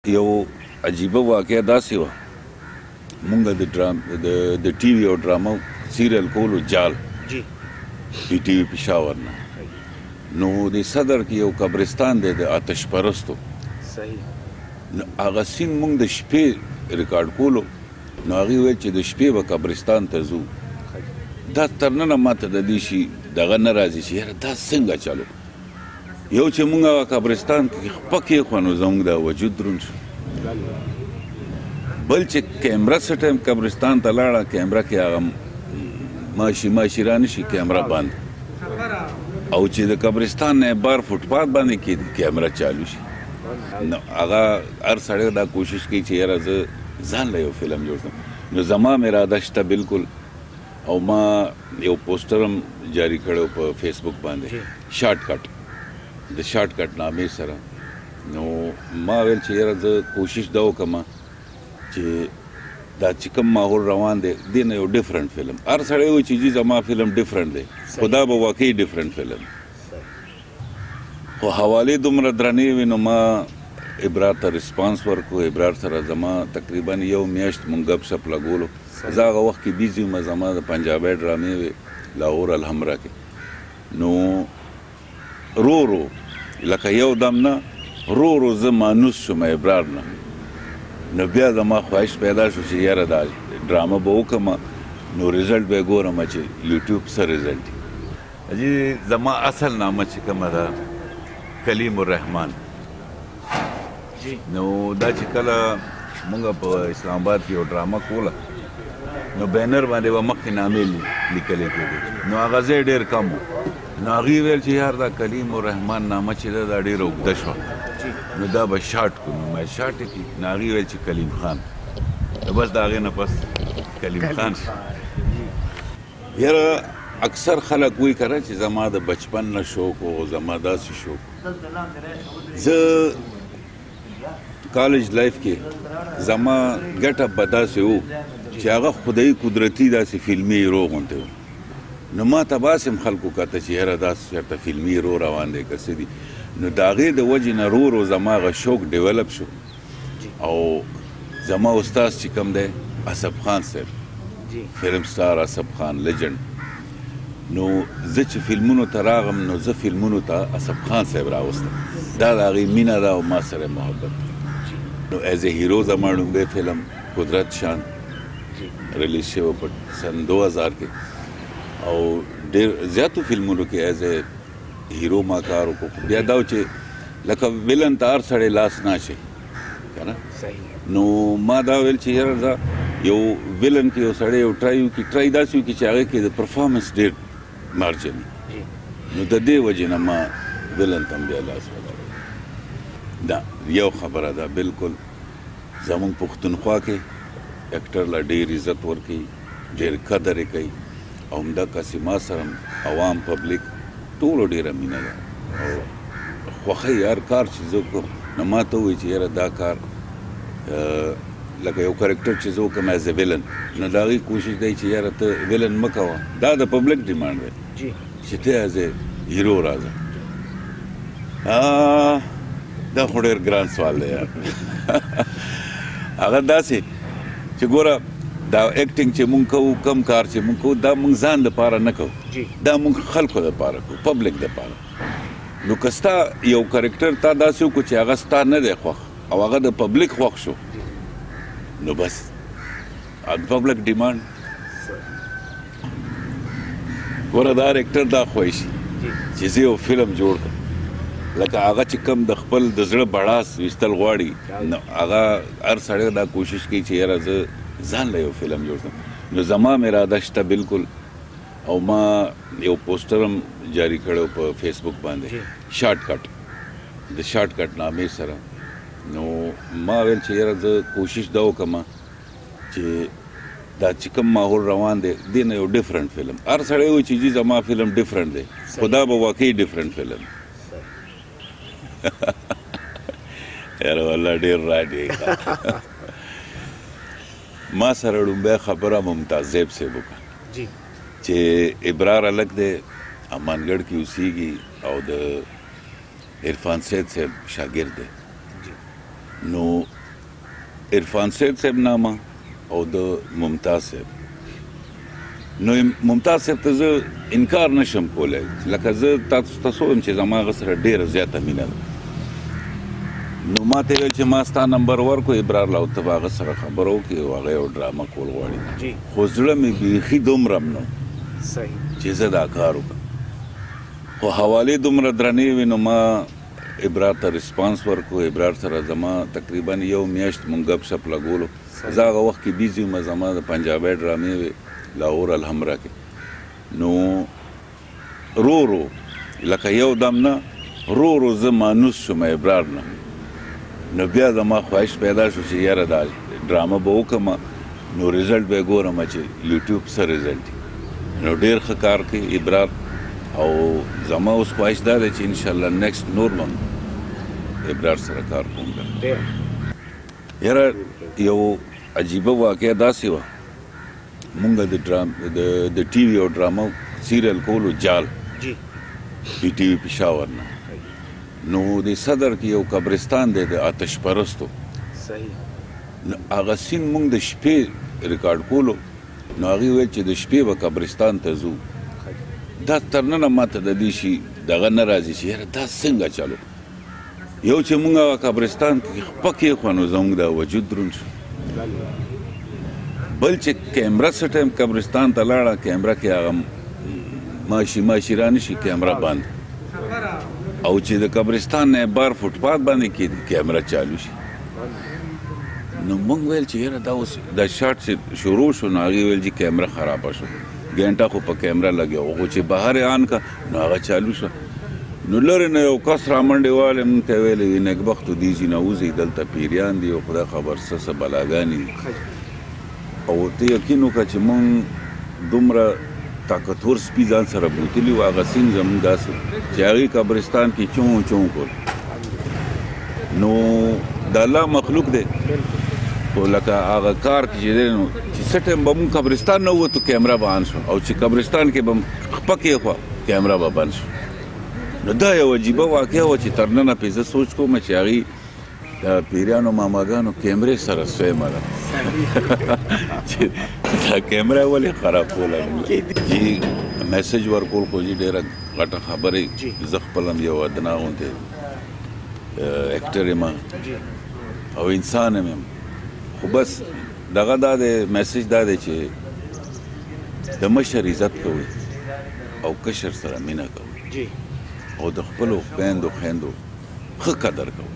یو عجیبه واقعه داسې وه، مونږ د ډرام د ټي وي او ډرامه سیریل کولو جال جی پي ټي وي پېښور نه، نو د صدر کې یو قبرستان دی د آتش پرستو. صحیح. نو هغه سین مونږ د شپې ریکارډ کولو، نو هغې ویل چې د شپې به قبرستان ته ځو. دا تر ننه ماته د دې شي دغه نه راځي چې یاره دا څنګه چلو. یو چې مونږ هغه قبرستان کې خپه کېښوه نو زموږ دا وجود دروند شو. بل چې کیمره څه ټایم قبرستان ته لاړه، کیمره کې هغه ماشي ماشي رانه شي، کیمره بند، او چې د قبرستان نه بار فوټپات باندې کېدي کیمره چالو شي. نو هغه هر سړی دا کوشش کوي چې یاره زه ځان له یو فلم جوړ کړم. نو زما هم اراده شته بالکل، او ما یو پوسټر هم جاری کړی په فیسبوک باندې شارټ کټ، د شارټ کټ نامې سره. نو ما ویل چې یاره زه کوشش دا وکړم چې دا چې کوم ماحول روان دی دې نه یو ډیفرنټ فلم. هر سړی وایي چې جی زما فلم ډیفرنټ دی، خو دا به واقعي ډیفرنټ فلم. خو حوالې دومره درنې وي، نو ما ابرار ته ریسپانس ورکړو. ابرار سره زما تقریبا یو میاشت مونږ ګپ شپ لګولو. زه هغه وخت کې بیزي وم، زما د پنجابۍ ډرامې وې لاهور الحمرا کې. نو رو رو لکه یو دم نه، رو رو زه مانوس شوم ابرار نه. نو بیا زما خواهش پیدا شو چې یاره دا ډرامه به وکړم، نو ریزلټ به یې ګورم چې یوټیوب څه ریزلټ دی. جی زما اصل نامه چې کومه ده کلیم الرحمن. نو دا چې کله مونږ په اسلام آباد کې یو ډرامه کوله، نو بینر باندې به مخکې نامې لیکلې کېدې، نو هغه ځای ډېر کم و. نو هغې ویل چې یار دا کلیم الرحمن نامه چې ده دا ډېره اوږده شوه، نو دا به شارټ کړو. نو ما شارټ یې کړي. نو هغې ویل چې کلیم خان، نو بس د هغې نه پس کلیم خان شو. یاره اکثر خلک وایي که نه چې زما د بچپن نه شوق و، زما داسې شوق. زه کالج لایف کې زما ګټه به داسې و چې هغه خدایي قدرتي داسې فلمي هیرو غوندې و. نو ما ته به هسې هم خلکو کته چې یاره داسې چېرته فلمي هیرو روان دی که څه دي. نو د هغې د وجې نه رو رو زما هغه شوق ډیولپ شو. او زما استاد چې کوم دی اصف خان صاحب، فلم سټار اصف خان لیجنډ. نو زه چې فلمونو ته راغم، نو زه فلمونو ته اصف خان صاحب راوستم. دا د هغې مینه ده او ما سره محبت. نو ایز ای هیرو زما ړومبی فلم قدرت شان ریلیز شوی په سن 2000 کې، او ډېر زیاتو فلمونو کې ایز ای هیرو ما کار وکړو. بیا دا و چې لکه ویلن ته هر سړی لاس نه اچوي که نه. نو ما دا ویل چې یاره زه یو ویلن کې یو سړی یو ټرای وکړي، ټرای داسې وکړي چې هغې کې د پرفارمنس ډېر مارجن وي. نو د دې وجې نه ما ویلن ته هم بیا لاس ولګاوه. دا یو خبره ده بالکل زمونږ پښتونخوا کې اکټر له ډېر عزت ورکوي، ډېر قدر یې کوي، او همدقسې ما سره هم عوام پبلک ټولو ډېره مینه ده او خوښوي. هر کار چې زه کوم نو ما ته ووایي چې یاره دا کار لکه یو کرکټر چې زه وکړم ایز ای ویلن، نو د هغې کوشش دی چې یاره ته ویلن مه کوه، دا د پبلک ډیمانډ دی چې ته ایز ای هیرو راځه. دا خو ډېر ګران سوال دی یار. هغه داسې چې ګوره دا اکټینګ چې مونږ کوو، کم کار چې مونږ کوو، دا مونږ ځان دپاره نه کوو، دا مونږ خلکو دپاره کوو، پبلک دپاره. نو که ستا یو کرکټر تا داسې وکړو چې هغه ستا نه دی خوښ او هغه د پبلک خوښ شو، نو بس پبلک ډیمانډ. ګوره دا اکټر دا خواهش چې زه یو فلم جوړ کړم، لکه هغه چې کوم د خپل د زړه بړاس ویستل غواړي، نو هغه هر سړی دا کوشش کوي چې یاره زه ځان له یو فلم جوړ کړم. نو زما هم اراده شته بالکل، او ما یو پوسټر هم جاری کړی په فیسبوک باندې شارټ کټ، د شارټ کټ نامې سره. نو ما ویل چې یاره زه کوشش دا وکړم چې دا چې کوم ماحول روان دی دې نه یو ډیفرنټ فلم. هر سړی وایي چې جی زما فلم ډیفرنټ دی، خو دا به واقعي ډیفرنټ فلم. یاره والله ډېر راډي. ما سره ړومبی خبره ممتاز زیب صاحب وکړه چې ابرار هلک دی، امانګړ کې اوسېږي او د عرفان سید صاحب شاګرد دی. نو عرفان سید صاحب نامه او د ممتاز صاحب. نو ممتاز صاحب ته زه انکار نشم کولی، لکه زه تاسو ته څه چې زما هغه سره ډېره زیاته مینه ده. نو ما ته ویل چې ما ستا نمبر ورکړو ابرار له، او ته به هغه سره خبره وکړې او هغه یو ډرامه کول غواړي. خو زړه مې بیخي دومره هم نه چې زه دا کار وکړم، خو حوالې دومره درنې وې. نو ما ابرار ته response ورکړو. ابرار سره زما تقریبا یو میاشت مونږ ګپ شپ لګولو. زه هغه وخت کې busy وم، زما د پنجابۍ ډرامې وې لاهور الحمرا کې. نو رو رو لکه یو دم نه، رو رو زه مانوس شوم ابرار نه. نو بیا زما خواهش پیدا شو چې یاره دا ډرامه به وکړم، نو result به یې ګورم چې یوټیوب څه result دی. نو ډېر ښه کار کوي ابرار، او زما اوس خواهش دا دی چې انشاءالله next نور به ابرار سره کار کوم. یاره یو عجیبه واقعه داسې وه، مونږ د ټي وي او ډرامه سیریل کولو جال پي ټي وي پېښور نه. نو د صدر کې یو قبرستان دی د آتش پرستو. نو هغه scene مونږ د شپې ریکارډ کولو. نو هغې ویل چې د شپې به قبرستان ته ځو. دا تر ننه ما ته د دې شي دغه نه راځي چې یاره دا څنګه چلو. یو چې مونږ هغه قبرستان کې خپه کېښوه، نو زموږ دا وجود دروند شو. بل چې کیمره څه ټایم قبرستان ته لاړه، کیمره کې هغه ماشي ماشي رانه شي، کیمره بند، او چې د قبرستان نه بار فوټپات باندې کې کیمره چالو شي. نو مونږ ویل چې یاره دا اوس دا shot چې شروع شو، نو هغې ویل چې کیمره خرابه شو، ګنټه خو په کیمره لګیا و، خو چې بهر یې on کا نو هغه چالو شو. نو لرې نه یو کس رامنډې والې مونږ ته ویلې وي نېکبختو دې ځي نه وځئ، دلته پیریان دي او خدای خبر څه څه بلاګانې دي. او ته یقین وکړه چې مونږ دومره طاقتور سپي ځان سره بوتلي وو، هغه scene زمونږ داسې چې هغې قبرستان کې چون چون کول. نو د الله مخلوق دی، خو لکه هغه کار کې چې دی، نو چې څه ټایم به مونږ قبرستان نه ووتو کیمره به on شو، او چې قبرستان کې به خپه کېښوه کیمره به بند شو. نو دا یو عجیبه واقعه وه چې تر ننه پې زه سوچ کوم چې هغې د پیریانو ماماګانو کیمرې سره سویمه ده چې دا کیمره ولې خرابوله. جي message ورکول خو جي ډېره غټه خبره. زه خپل هم یو ادنا غوندې actor یم او انسان یم، خو بس دغه دا دی message دا دی چې د مشر عزت کوئ او کشر سره مینه کوئ او د خپلو خویندو خویندو ښه قدر کوئ.